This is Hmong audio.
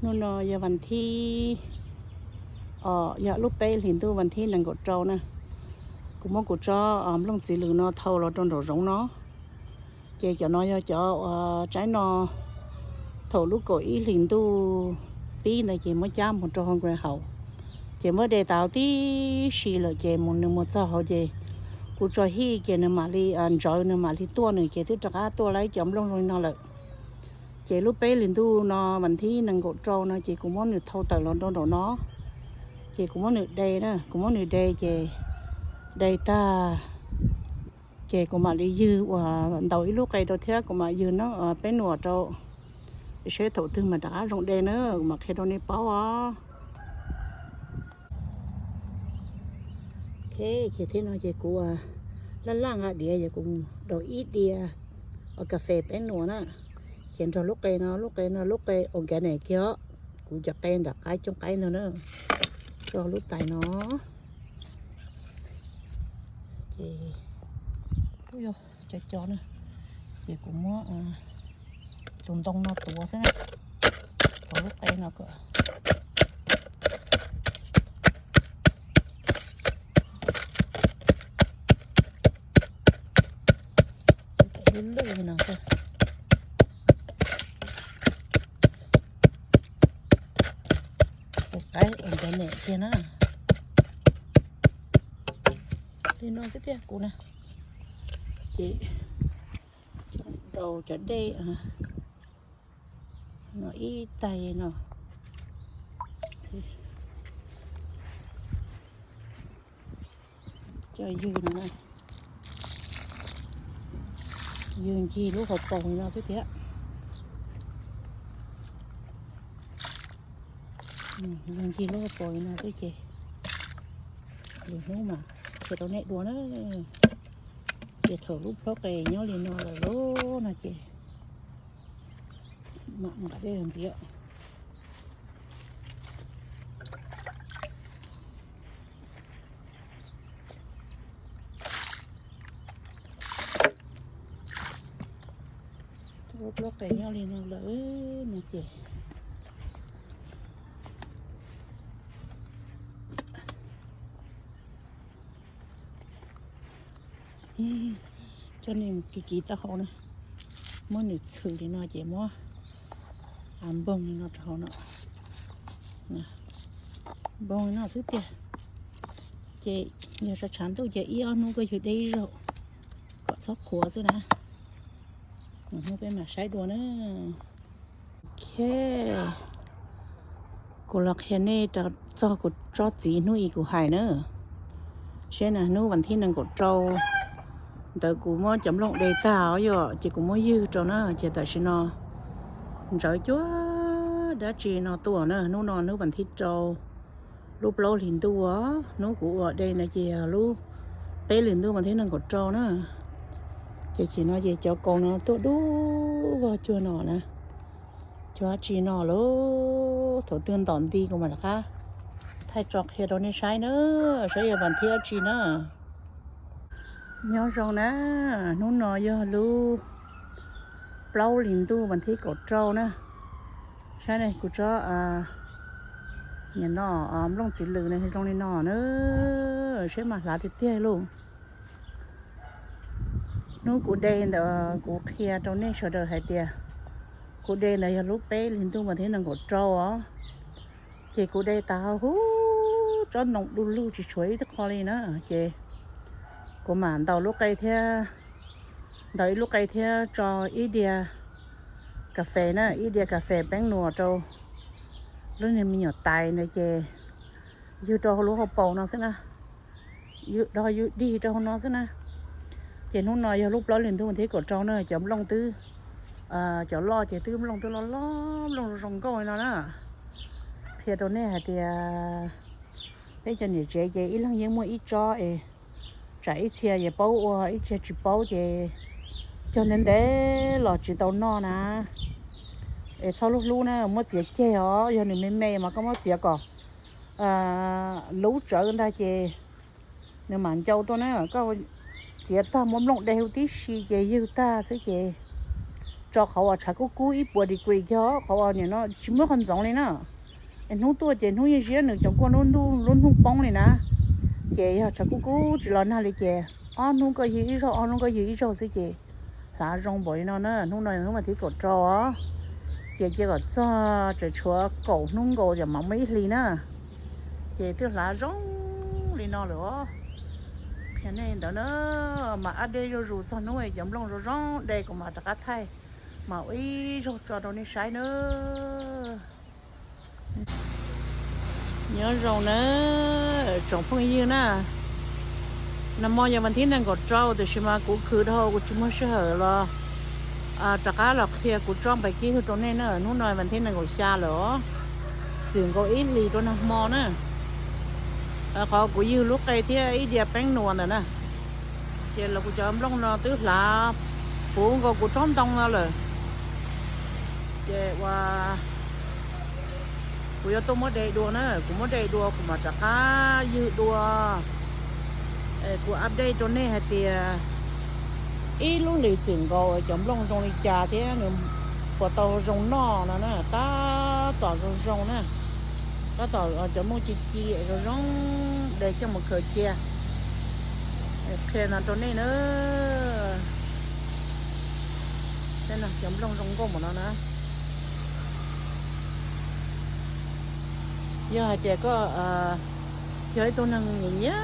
Hnub no yog vas thib, yog lub peb hlis ntuj vas thib nees nkaum rau na. Kuv muab kuv tsob nplooj txiv lws no thau los rau nraum zoov no. Ces cov no yog cov uas tsaib no thaum lub kaum ib hlis ntuj pib ntawd ces muab cab mus rau hauv grow house, ces muab de tas tib si lawm ces mus nws mus txog hauv ces kuv tso hij ces nws mam li ntsawv nws mam li tuaj nws ces twb rov qab tuaj lawm cov nplooj zoo li no lawm. Ces lub peb hlis ntuj no vas thib nees nkaum rau no ces kuv muab nws thau tawm los rau nraum no. Ces kuv muab nws de na, kuv muab nws de ces de tag ces kuv mam li ywg uas ntaus ib lub qe rau thiab kuv mam ywg no peb nuam rau, seb thaum twg mam rov qab zoo de na kuv mam qhia rau nej paub os. Ok, ces thiab no ces kuv laj laj nqa diav ces kuv mus daus ib diav kas fes peb nuam na. Ces nrog lub qe no, lub qe no lub qe organic kiag os. Kuv cov qe nram qab cooj qaib ntag na, tso lub tais no. Ces yog cov cov na, ces kuv muab tus ntoo no tuav xwb na, tuav lub qe no kom lub lub no xwb. Tus qaib ua ncav nem kiag na. Li no xwb tiag kuv na. Ces daus cov dej no ib tais no. Cov ywg no, ywg ncig lub hauv paus li no xwb tiag. Ywg ncig lub hauv paus li no xwb ces lwm hnub mas qhia rau nej dua na. Ces thaum lub plhaub qe nyob li no lawm lauj no ces mam nqa dej los ntxiv. Lub plhaub qe nyob li no lawm no ces coj nej mus kiv kiv taub hau na. Muab nws txhwm li no ces muab npoog li no rau hauv no. Npoog li no xwb tiag. Ces yog tshav tshav ntuj ces ib ob hnub koj ywg dej ib zaug kom txhob qhuav xwb na. Hnub peb mam saib dua na. Ok, kuv los qhia nej rau txog kuv tsob txiv hnub ib kuv hais na. Seb na, hnub vas thib nees nkaum rau ntawd kuv muab cov nplooj de tag os yom, ces kuv muab ywg rau na, ces tam sim no ntsawv cuag dab tsi no tuaj na. Hnub no hnub vas thib rau, lub plaub hlis ntuj, hnub kuv ua de no ces yog lub peb hlis ntuj vas thib nees nkaum rau na. Ces chim no ces cov kaus no tuaj dub vog cuag no na. Cuag dab tsi no lauj, thaum twg ntom nti kuv mam rov qab thaij tso qhia rau nej saib na, saib yog vas thib dab tsi na. Nyob zoo na, hnub no yog lub plaub hlis ntuj vas thib kaum rau na. Saib ne, kuv tsob, nim no, nplooj txiv lws ne zoo li no na, seb mas hlav tiag tiag lauj. Hnub kuv de ntawd kuv qhia rau nej sawv daws hais tias kuv de ntawd yog lub peb hlis ntuj vas thib nees nkaum rau os. Ces kuv de tas huv, tsob ntoo du lug tsis tshuav ib qho li na. Ces kuv mam ntaus lub qe thiab, ntaus ib lub qe thiab tso ib diav kas fes na, ib diav kas fes peeb nuam rau lub niag me nyuam tais ntawd ces ywg rau hauv lub hauv paus no xwb na. Ywg dog ywg dig rau hauv no xwb na. Ces hnub no yog lub plaub hlis ntuj vas thib kaum rau na, cov nplooj twb, cov loj ces twb nplooj twb loj loj, nplooj zoo nkauj li no na. Qhia rau nej hais tias peb cov niam tsev ces ib leeg yeej muaj ib tsob es tsam ib txhia ces paub ua, ib txhia tsis paub ces cog ntev ntev los tsis tau noj na. Es txhob hlub hlub na, muab txiav ceg os, yog nws me me mas koj muab txiav kom lub tsawv ntag ces nws mam ncau tuaj na. Koj txiav tag muab nplooj de huv tib si ces ywg tag xwb ces tso qhov uas tshav kub kub ib puas degree kiag, qhov uas nim no tsis muaj qhov ntxoov li na. Es hnub tuaj ces hnub yeej ziab, nws cov kuaj lub hnub poob li na. Ces yog tshav kub kub tsis los nag li ces ob hnub koj ywg ib zaug, ob hnub koj ywg ib zaug xwb ces hlav zoo npaum li no na. Hnub no hnub vas thib kaum rau os, ces cia kom txog tseem tshuav kaum hnub nkaus ces mam muaj ib hlis na. Ces twb hlav zoo li no lawm os. Qhia nej ntawd na, mas update zuj zus txog hnub cov nplooj zoo zoo de kuv mam rov qab thaij, mas ua ib zaug tso rau nej saib na. Nyob zoo na tsoom phooj ywg na, nag hmo yog vas thib nees nkaum rau tiam sis mas kuv khwv dhau kuv tsis muaj sij hawm los rov qab los qhia kuv tsob npais kib hwj rau nej na. Hnub no vas thib nees nkaum xya lawm os, txwm nkaus ib hlis rau nag hmo na. Qhov kuv ywg lub qe thiab ib diav peeb nua ntawm na, ces los kuv cov nplooj no twb hlav puv nkaus kuv tsob ntoo no lawm. Ces ua kuv yuav tuaj muab de dua na, kuv muab de dua kuv mam rov qab ywg dua. Kuv update rau nej hais tias ib lub hlis txwm nkaus cov nplooj zoo li cas thiab nws puas tau zoo noj no na. Tab tom zoo zoo na, tab tom cov nplooj ci ci zoo zoo, de coj mus khaws cia. Qhia no rau nej na, cov nplooj zoo nkauj npaum no na. Yog hais tias koj yog ib tug neeg nyiam nyiam